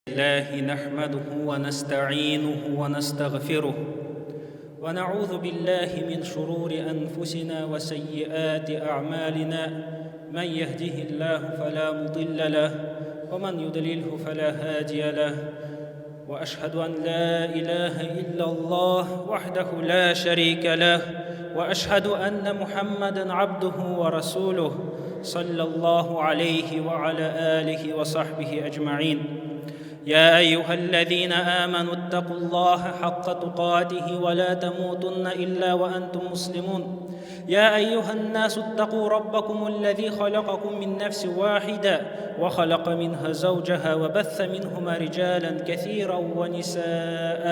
الله نحمده ونستعينه ونستغفره ونعوذ بالله من شرور أنفسنا وسيئات أعمالنا من يهده الله فلا مضل له ومن يضلله فلا هادي له وأشهد أن لا إله إلا الله وحده لا شريك له وأشهد أن محمدا عبده ورسوله صلى الله عليه وعلى آله وصحبه أجمعين يا أيها الذين آمنوا اتقوا الله حق تقاته ولا تموتن إلا وأنتم مسلمون يا أيها الناس اتقوا ربكم الذي خلقكم من نفس واحدة وخلق منها زوجها وبث منهما رجالا كثيرا ونساء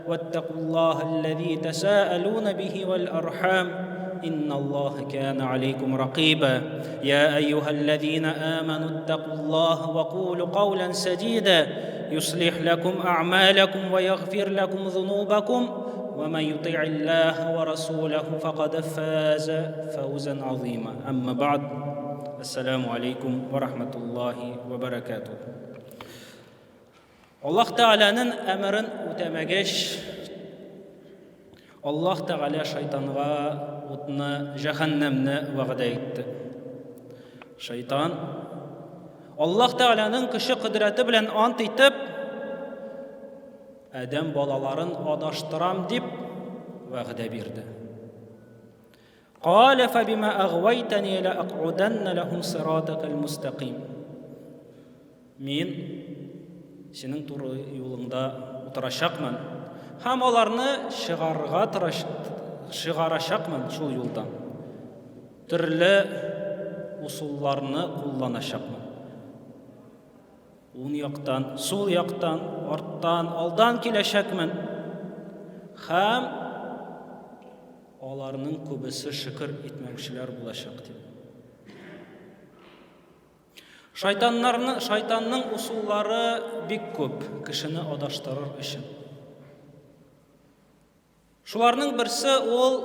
واتقوا الله الذي تساءلون به والأرحام إن الله كان عليكم رقيبا يا أيها الذين آمنوا اتقوا الله وقولوا قولا سديدا يصلح لكم أعمالكم ويغفر لكم ذنوبكم ومن يطع الله ورسوله فقد فاز فوزا عظيما أما بعد السلام عليكم ورحمة الله وبركاته Аллаһ Тәгаләнең әмерен үтәмәгәч, Аллаһ Тәгалә шайтанга утны, җәһәннәмне вәгъдә итте. Шайтан Аллаһ Тәгаләнең көче кодрәте белән ант итеп, Адәм балаларын адаштырам дип вәгъдә бирде. Калә фабима агвайтани ла акъуданна лахум сиратакал мустаким. Мин синең туры юлыңда утырачакмын һәм аларны чыгарырга тырыш чыгарачакмын шул юлдан. Төрле усулларны кулланачакмын. Уң яктан, сул яктан, арттан, алдан киләчәкмен. Һәм аларның күбесе шөкер итмәүчеләр булачак дип. Шайтаннарны, шайтанның усуллары бик күп кешене адаштырыр өчен. Шуларның берсе ул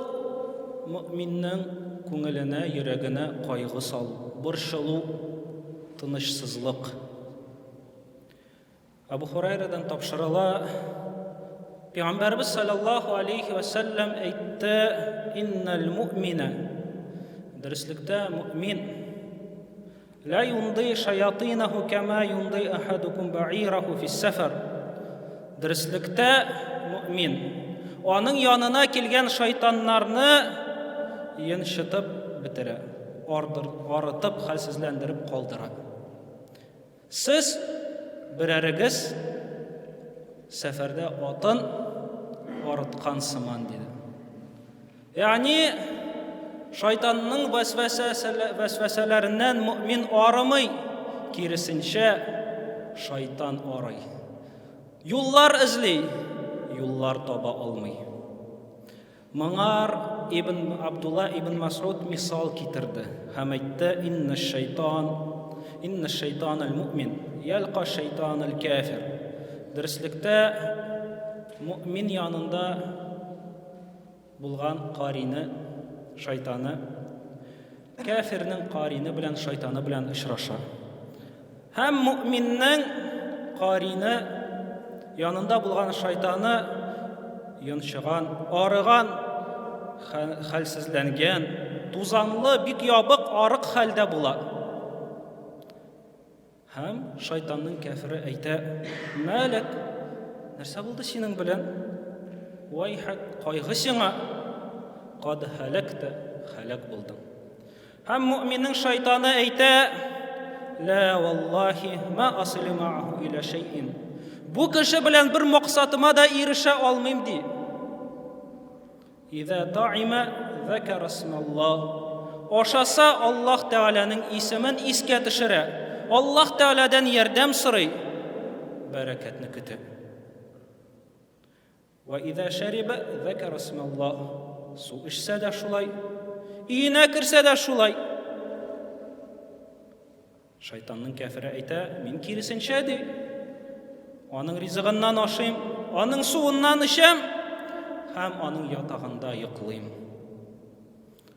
мөминнең күңеленә, йөрәгенә кайгы салу, борчылу, тынычсызлык. Абу Хурайрадан тапшырыла, Пәйгамбәрбез саллаллаху алейхи ва сәлләм әйтте, «Иннал му'мина» Дөреслектә мөмин Ла юнды шаятинаху кама юнды ахадукум баираху фис сәфәр. Дөреслектә мөмин аның янына килгән шайтаннарны йончытып бетерә, арытып, хәлсезләндереп калдыра. Сез берәрегез сәфәрдә атын арыткан сыман, диде. Ягъни шайтанның вәсвәсәләреннән мөмин арымый, киресенчә, шайтан арый. Юллар эзли, юллар таба алмый. Моңар Ибн Абдулла ибн Масуд мисал китерде һәм әйтте: "Инна шайтан, инна шайтан аль-муъмин ялка шайтан аль-кафир". Дөреслектә муъмин янында булган карины, шайтаны, кәфирнең карины белән шайтаны белән очраша. Һәм мөминнең карины янында булган шайтаны йончыган, арыган, хәлсезләнгән, тузанлы, бик ябык, арык хәлдә була. Һәм шайтанның кәфере әйтә, Мәләк, нәрсә булды синең белән? Вайхак, кайгы сиңа! Кад һәләктә, һәлак булдың. Һәм мөминнең шайтаны әйтә, Лә валлахи ма асилю мааху иля шәйин. Бу кеше белән бер максатыма да ирешә алмыйм, ди. Иза таима закара исмаллаһ. Ашаса Аллаһ Тәгаләнең исемен искә төшерә. Аллаһ Тәгаләдән ярдәм сорый. Бәрәкәтне көтә. Ва иза шариба закара исмаллаһ. Су эчсә дә шулай, өенә керсә дә шулай. Шайтанның кәфере әйтә, мин киресенчә ди. Аның ризыгыннан ашыйм, аның суыннан эчәм һәм аның ятагында йоклыйм.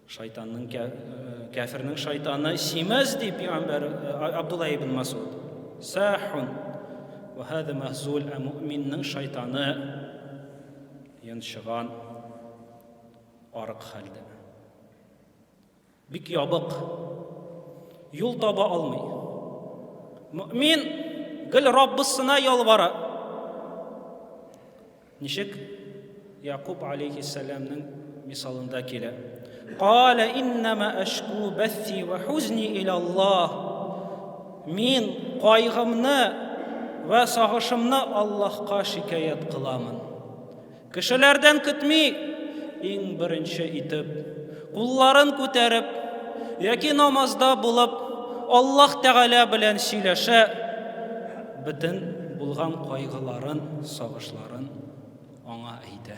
Шайтанның э, кәфернең шайтаны симез ди пәйгамбәр э, Абдулла ибн Масуд. Сахун. Вә һәзә мәһзул, ә мөэминнең шайтаны йончыган, арык хәлдә. Бик ябык. Юл таба алмый. Мөэмин гел Раббысына ялвара. Ничек Якуб алейхиссәламның мисалында килә. Калә иннама ашку бәсси ва хузни иля Аллаһ. Мин кайгымны вә сагышымны Аллаһка шикаять кыламын. Кешеләрдән көтми, иң беренче итеп, кулларын күтәреп, яки намазда булып, Аллаһ Тәгалә белән сөйләшә, бөтен булган кайгыларын, сагышларын аңа әйтә.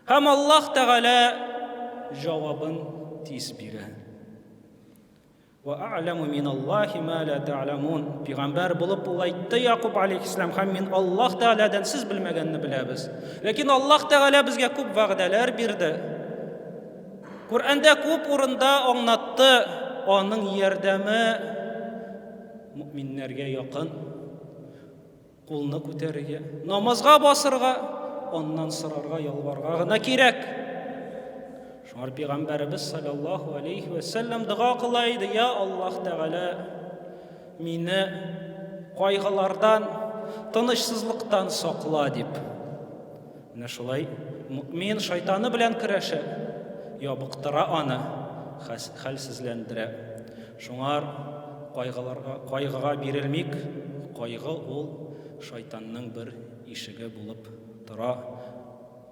Һәм Аллаһ Тәгалә җавабын тиз бирә. Вә әгъләмү миналлаһи мә лә тәгъләмун. Пигамбәр булып ул әйтте Якуб алейхиссәлам, һәм мин Аллаһ Тәгаләдән сез белмәгәнне беләбез. Ләкин Аллаһ Тәгалә безгә күп вәгъдәләр бирде. Коръәндә күп урында аңлатты, аның ярдәме мөминнәргә якын. Кулны күтәрергә, намазга басырга, аннан сорарга, ялварга гына кирәк. Шуңар пәйгамбәребез саллаллаһу алейхи ва сәлләм дога кыла иде, я Аллаһ Тәгалә, мине кайгылардан, тынычсызлыктан сакла дип. Менә шулай мөмин шайтаны белән көрәшә, ябыктыра аны, хәлсезләндерә. Шуңар кайгыларга, кайгыга бирелмик, кайгы ул шайтанның бер ишеге булып тора.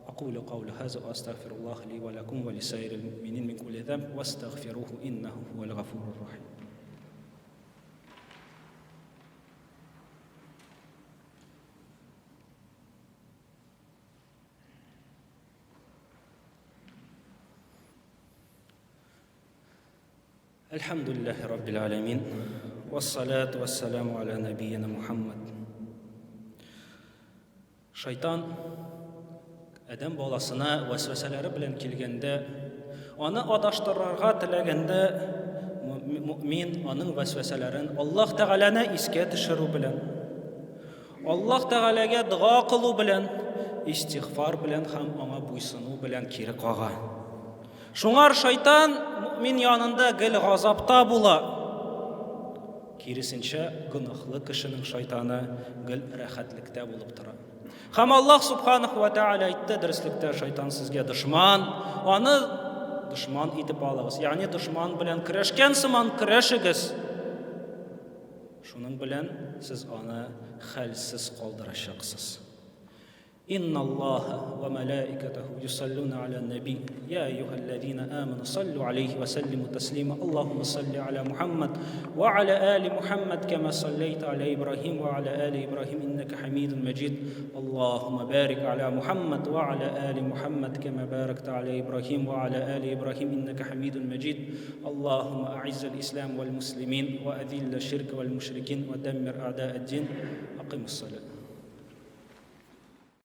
Акулю каули хаза ва астагфируллаһ ли ва лакум ва лисаирил муъминин мин кулли замб вастагфируху иннаху хувал гафурур рахим. الحمد لله رب العالمين والصلاة والسلام على نبينا محمد. Шайтан адәм баласына вәсвәсәләре белән килгәндә, аны адаштырырга теләгәндә, мөмин аның вәсвәсәләрен Аллаһ Тәгаләне искә төшерү белән, Аллаһ Тәгаләгә дога кылу белән, истигъфар белән һәм аңа буйсыну белән кире кага. Шуңар шайтан мөмин янында гел газапта була. Киресенчә, гөнаһлы кешенең шайтаны гел рәхәтлектә булып тора. Һәм Аллаһ субханаху ва тааля әйтте, дөреслектә шайтан сезгә дошман, аны дошман итеп алыгыз. Ягъни дошман белән көрәшкән сыман көрәшегез. Шуның белән сез аны хәлсез калдырачаксыз. إن الله وملائكته يصلون على النبي يا أيها الذين آمنوا صلوا عليه وسلموا تسليما اللهم صل على محمد وعلى آل محمد كما صليت على إبراهيم وعلى آل إبراهيم إنك حميد مجيد اللهم بارك على محمد وعلى آل محمد كما باركت على إبراهيم وعلى آل إبراهيم إنك حميد مجيد اللهم أعز الإسلام والمسلمين وأذل الشرك والمشركين ودمر أعداء الدين أقم الصلاة.